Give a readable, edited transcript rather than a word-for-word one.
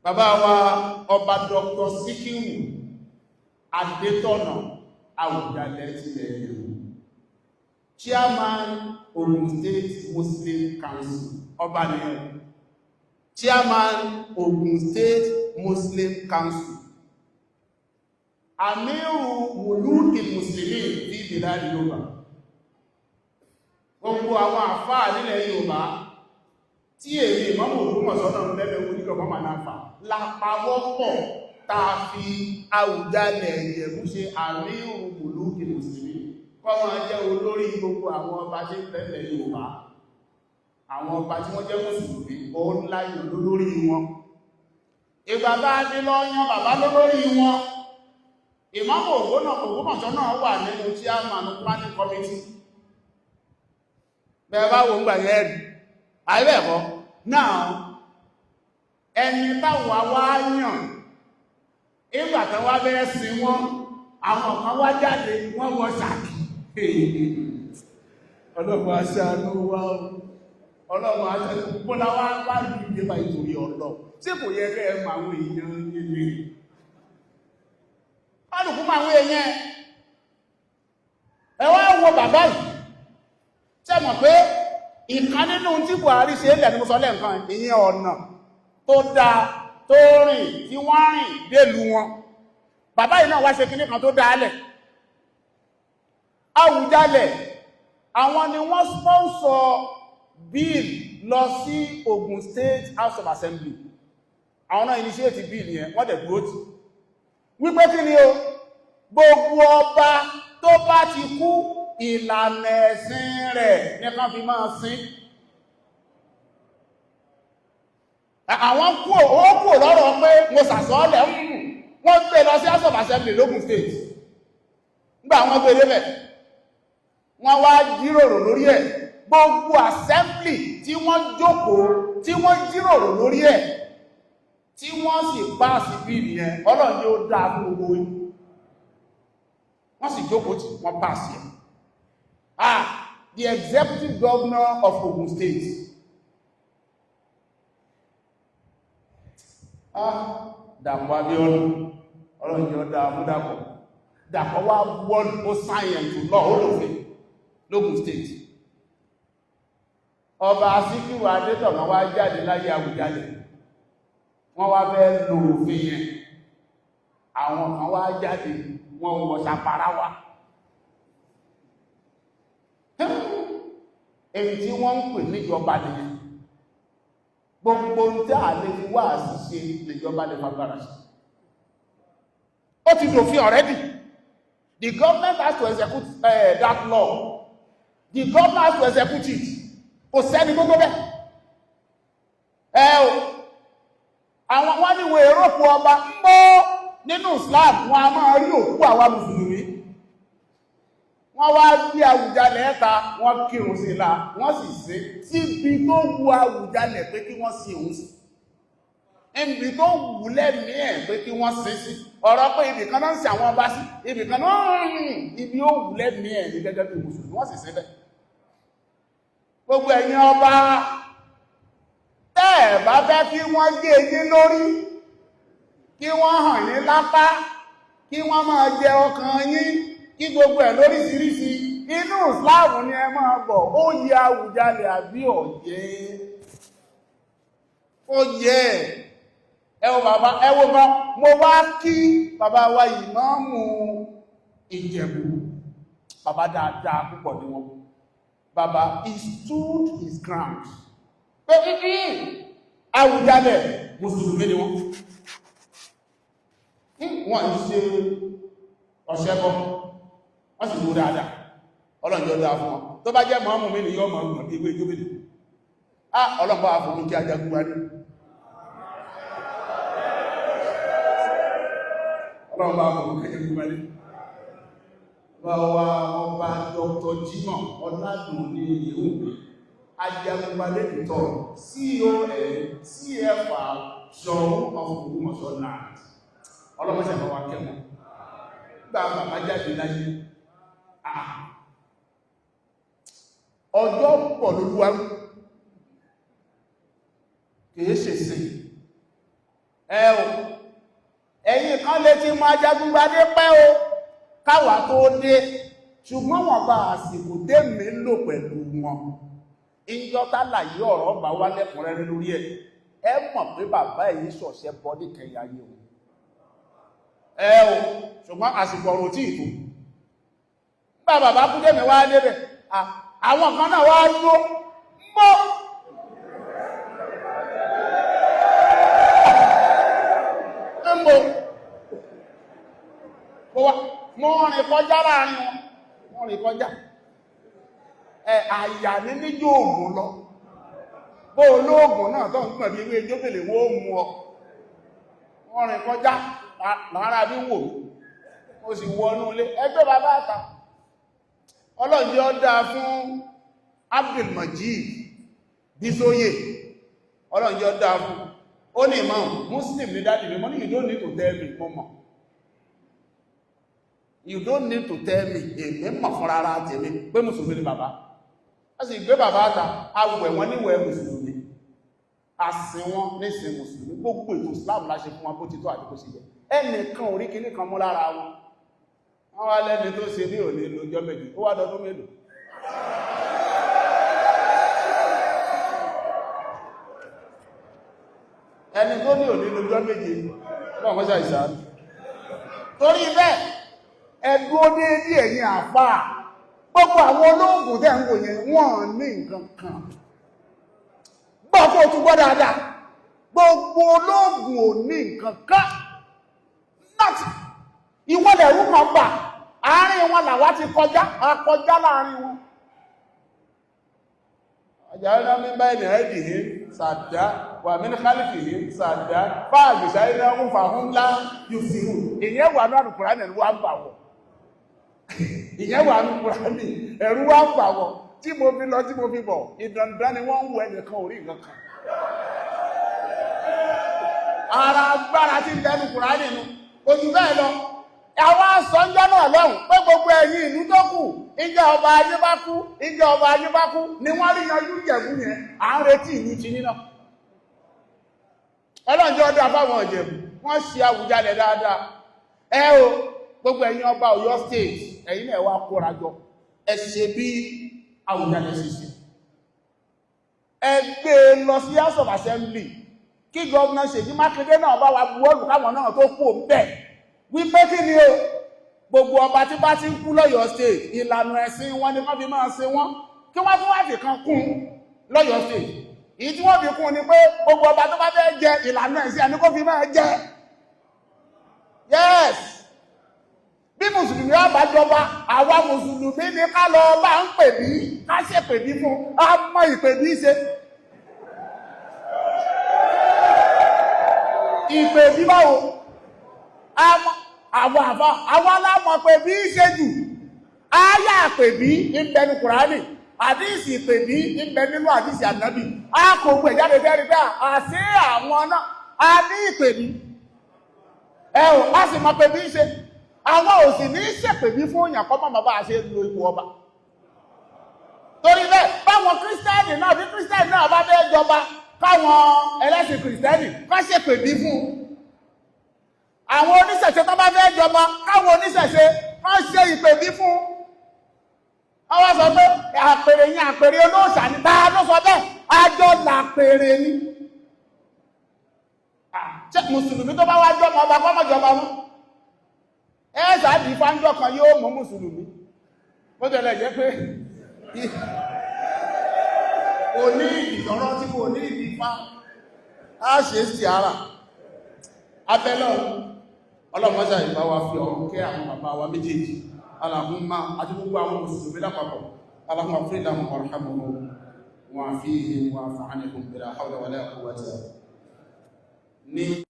Bàbá wa, Ọba Dr. Síkírù Adétọ̀nà, Àwùjalẹ̀ tilẹ̀ Ìjẹ̀bú, Chairman, Ogun State Muslim Council, ọba nìyẹn, Chairman, Ogun State Muslim Council, Amiru Muluki Muslimi fi Bilad Yorùbá, gbogbo àwọn àfáà nílẹ̀ Yorùbá tí èmi Ìmámù Ògbómọ̀ṣọ́ náà lẹ́lẹ̀ oníkọ̀ mọ́mà náà fà lápawọ́pọ̀ táa fi Àwùjalẹ̀ Ìjẹ̀bú ṣe Amiru Muluki Muslimi, kọ́ máa jẹ́ olórí gbogbo àwọn ọba tí ń bẹ̀lẹ̀ Yorùbá, àwọn ọba tí wọ́n jẹ́ mùsùlùmí, ó láyàn lólórí wọn. Ìgbà bá ní lọ yan bàbá lólórí wọn, Ìmámù Ògbómọ̀ṣọ́ náà wà nínú chairman planning committee. Bẹ́ẹ̀ bá wo ń gbà yẹ́ rí àìbẹ̀ẹ̀kọ́ náà, ẹni táwa wá yàn, ìgbà tán wá bẹ́ẹ̀ sí wọn, àwọn kan wá jáde, wọ́n wọ ṣàkì. Ọlọ́run aṣàánú wa, Ọlọ́run aṣàánú bọ́lá wá wá ní ìjẹba ìtorí ọlọ́. Tí kò yẹ kẹ́ ẹ mọ àwọn èèyàn nílé alùkú mọ àwọn èèyàn ẹ? Wá wo bàbá yìí, ṣé mọ̀ pé ìkan nínú tí Buhari ṣe lẹ̀ ní mo sọ lẹ́ǹkan, ìyẹn ọ̀nà tó dáa tó rìn tí wọ́n rìn délùú wọn. Bàbá yìí náà wá ṣe kinní kan tó dáálẹ̀. Àwùjalẹ̀, àwọn ni wọ́n sponsor bill lọ sí Ogun State House of Assembly. Àwọn náà initiate bill yẹn, wọ́n dẹ̀ dúró tì wípé kí ni o, gbogbo ọba tó bá ti kú, ìlànà ẹ̀sìn rẹ̀ ní kan fi máa sin. Àwọn kú ó kú lọ́rọ̀ pé mo sàsọ́ọ́lẹ̀ ń wọ́n gbé lọ sí House of Assembly lógún State. Nígbà wọ́n gbé débẹ̀, wọ́n wá jíròrò lórí ẹ̀. Gbogbo assembly tí wọ́n jókòó, tí wọ́n jíròrò lórí ẹ̀, tí wọ́n sì pass bill yẹn, Ọlọ́run ni ó dáa fún gbogbo yín. Wọ́n sì jókòó tí wọ́n pass ẹ̀. Ah, the executive governor of Ogun State, ah, Dàpọ̀ Abíọ́dún, Ọlọ́run ni ó dáa fún Dàpọ̀. Dàpọ̀ wá wọ́n ó sign into law, ó lòfin lógún State. Ọba Síkírù Adétọ̀nà wá jáde láyé Àwùjalẹ̀, wọ́n wá fẹ́ lo òfin yẹn. Àwọn kan wá jáde, wọ́n wọ sàpárá wá. Èyí tí wọ́n ń pè níjọba nìyẹn. Gbogbo tí a lè fi wá àṣìṣe níjọba lè fagbára sí, ó ti dòfin already. The government has to execute that law. The government has to execute it. Kò sẹ́ni gbogbo bẹ́ẹ̀ ẹ o. Àwọn wọ́n ní wọ́n èrò òkú ọba ń bọ́ nínú Islam, wọn a máa rí òkú àwa mùsùlùmí. Wọ́n wá gbé Àwùjalẹ̀ ẹ̀ta, wọ́n kírun sí la, wọ́n sì sí síbi tó wu Àwùjalẹ̀ pé kí wọ́n sin òun sí, ibi tó wù lẹ́mìí ẹ̀ pé kí wọ́n sin sí. Ọ̀rọ̀ pé ibì kan náà ń sin àwọn ọba sí ibì kan náà, ibi ó wù lẹ́mìí ẹ̀ ní gẹ́gẹ́ bí mùsùlùmí, wọ́n sì síbẹ̀. Gbogbo ẹ̀yin ọba tẹ́ ẹ̀ bá fẹ́ kí wọ́n gé yín lórí, kí wọ́n hàn yín lápá, kí wọ́n máa jẹ ọkàn yín, kí gbogbo ẹ̀ lóríṣiríṣi, inú Islam ni ẹ máa bọ̀. Ó yẹ Àwùjalẹ̀ àbí ọ̀yẹ́? Ó yẹ. Ẹ wo bàbá, ẹ wo gan. Mo wá kí bàbá wa Ìmáàmù Ìjẹ̀bú, bàbá dáadáa púpọ̀ ní wọn. Bàbá, he stood his ground pé Àwùjalẹ̀, mùsùlùmí ni wọ́n, wọ́n ń ṣe ọ̀ṣẹ́bọ, wọ́n sì mú dáadáa. Ọlọ́njọ́ dáa fún wọn. Tó bá jẹ́ mọ́mù mi ni, yọ́ mọ̀ gbọ̀n bí ìwé ìjóbìnì. Ah, ọlọ́pàá fún kí ajagun wa ní ọlọ́pàá fún kí ajagun wa ní bá wa. Ọba Dr. Jimoh Ọládùn ní ìhùn Ajagungbadé tọ́, CON CFR, Ṣọ̀ún of Ògbómọ̀ṣọ́ land, ọlọ́mọṣẹ́ bá wa kẹ́wọ̀n. Gbà bàbá jáde láyé, ọjọ́ pọ̀ lólúwa, kìí ṣe sí. Ẹ o, ẹ̀yin kan lè ti mọ Ajagungbadé pẹ́ o káwà tó dé, ṣùgbọ́n wọ́n bá àsìkò tèmi lò pẹ̀lú wọn, ìjọ tálàyé ọ̀rọ̀ bá wá lẹ́kùnrẹ́rẹ́ lórí ẹ̀, ẹ mọ̀ pé bàbá èyí ṣọ̀ṣẹ́ bọ́ ní kẹyìn ayé o. Ẹ o, ṣùgbọ́n àsìkò ọ̀rọ̀ tí ìtò nígbà bàbá kú tèmi wá débẹ̀, àwọn kan náà wá dúró mọ́. Ń bò mo rìn kọjá láàrin wọn, mo rìn kọjá. Ẹ àyà ní níjó ògùn lọ, bó olóògùn náà tó ń pẹ̀ bí ewé jóbèlè wọ́n ó mú ọ. Wọ́n rìn kọjá lára bí wò mí, mo sì wọnú ilé ẹgbẹ́ bàbá àta. Ọlọ́njẹ́ ó dáa fún Abdulmajid Bísóyè, ọlọ́njẹ́ ó dáa fún. Ó ní ìmọ̀ Muslim ní daddy mi. Mo ní, "You don't need to tell me, mo mọ̀. You don't need to tell me, èmi mọ̀ fúnra ara tèmi pé mùsùlùmí ni bàbá." A sì gbé bàbá ta, a wẹ̀ wọ́n níwẹ̀ mùsùlùmí, a sin wọ́n nísìn mùsùlùmí. Gbogbo ètò Islam la ṣe fún wọn bó ti tó àti bó ṣe yẹ. Ẹnìkan orí kìíní kan mú lára wọn. Wọ́n wá lẹ́ni tó ṣe bí òní lójọ́ méjì, ó wá dọdún mélòó. Ẹni tó ní òní lójọ́ méje náà mọ́ṣá ìṣàánú. Torí bẹ́ẹ̀, ẹ̀dúró déédéé, ẹ̀yin àfáà. Gbogbo àwọn olóògùn tẹ́ ń wò yẹn, wọ́n ní nǹkan kan. Gbọ́ kó tún gbọ́ dáadáa, gbogbo olóògùn ò ní nǹkan kan láti ìwọlẹ̀ ẹ̀rú kan bà. Àárín wọn làwa ti kọjá, akọjá láàrin wọn. Àjàrínà mi bá ẹni ẹ̀dì hí sàdá wà mí ní kálífì hí sàdá fáàgì ṣáyé ń fà hún ńlá yóò sì hù. Ìyẹn wà ní Àlùkùránì, ẹ̀rú wa ń bà wọ̀. Ìyẹn wà ní Kùránì, ẹ̀rú wa ń bà wọ̀. Tí mo fi lọ, tí mo fi bọ̀, ìdandan ni wọ́n ń wọ ẹnìkan orí nǹkan kan. Ara agbára tí ń bẹnu Kùránì nu ojú bẹ́ẹ̀ lọ. Àwọn asọ́njọ́ náà lọ́hùn pé gbogbo ẹ̀yin ìlú tó kù, ìjọ ọba ayé bá kú, ìjọ ọba ayé bá kú ni wọ́n rí yanjú Ìjẹ̀bú yẹn. À ń retí ìlú ti níná. Ọlọ́njọ́ ọdún àbáwọn Ìjẹ̀bú wọ́n ṣe Àwùjalẹ̀ dáadáa. Ẹ o, gbogbo ẹ̀yin ọba Ọ̀yọ́ State, ẹ̀yin náà wá kóra jọ, ẹ ṣe bí Àwùjalẹ̀ ṣe ṣe. Ẹ gbé e lọ sí House of Assembly kí Governor Ṣèyí Mákindé náà bá wa buwọ́lù káwọn náà tó kú òun bẹ́ẹ̀, wípé kí ni o, gbogbo ọba tí bá ti ń kú lọ́yọ̀ọ́ State, ìlànà ẹ̀sìn wọn ni wọ́n fi máa ṣe wọ́n. Kí wọ́n tún wá fi kan kún lọ́yọ̀ọ́ State. Èyí tí wọ́n fi kún ni pé gbogbo ọba tó bá fẹ́ jẹ, ìlànà ẹ̀sìn ẹni kó fi máa jẹ. Yes, bí mùsùlùmí ọba jọba, àwa mùsùlùmí ni ká lọ bá ń pè bí, ká ṣe pè bí fún. A mọ ìpè bí ṣe. Ìpè bí báwo? Àwọn àfá àwọn alámọ̀ pè bí ṣe jù. Ayá pè bí ń bẹnu Kùránì, àdíìsì pè bí ń bẹ nínú àdíìsì ànábì. A kò gbé jáde fẹ́ rí pé àṣé àwọn náà a ní ìpè bí. Ẹ ò a sì mọ̀ pè bí ṣe. Àwọn ò sì ní ṣèpè bí fún èèyàn kọ́ mọ̀ bá a ṣe lo ipò ọba. Torí bẹ́ẹ̀, báwọn kírísítẹ́nì náà, bí kírísítẹ́nì náà bá fẹ́ jọba, káwọn ẹlẹ́sìn kírísítẹ́nì ká ṣèpè bí fún un. Àwọn oníṣẹ̀ṣe tó bá fẹ́ jọba, káwọn oníṣẹ̀ṣe ká ṣe ìpè bí fún un. Wọ́n wá sọ pé àpèrè yín àpèrè olóòṣà ní. Ta ló sọ bẹ́ẹ̀? Àjọ làpèrè ni. Ṣé mùsùlùmí tó bá wá jọba ọba kọ́mọ̀ jọba mọ́? Ẹ ṣáàdì fáńjọ kan yóò mú mùsùlùmí, bó tẹ̀lẹ̀ jẹ́ pé kò ní ìdìtọ̀rọ̀ tí kò ní ìdí ifá á ṣe sí ara abẹ́lọ́. Ọlọ́mọṣà ìbá wa fi ọ̀run kẹ́ àwọn bàbá wa méjèèjì. Allahumma, àti gbogbo àwọn mùsùlùmí lápapọ̀. Allahumma ighfir lahum warhamhum wa'afihim wa'fu anhum bila hawla wala quwwata ní.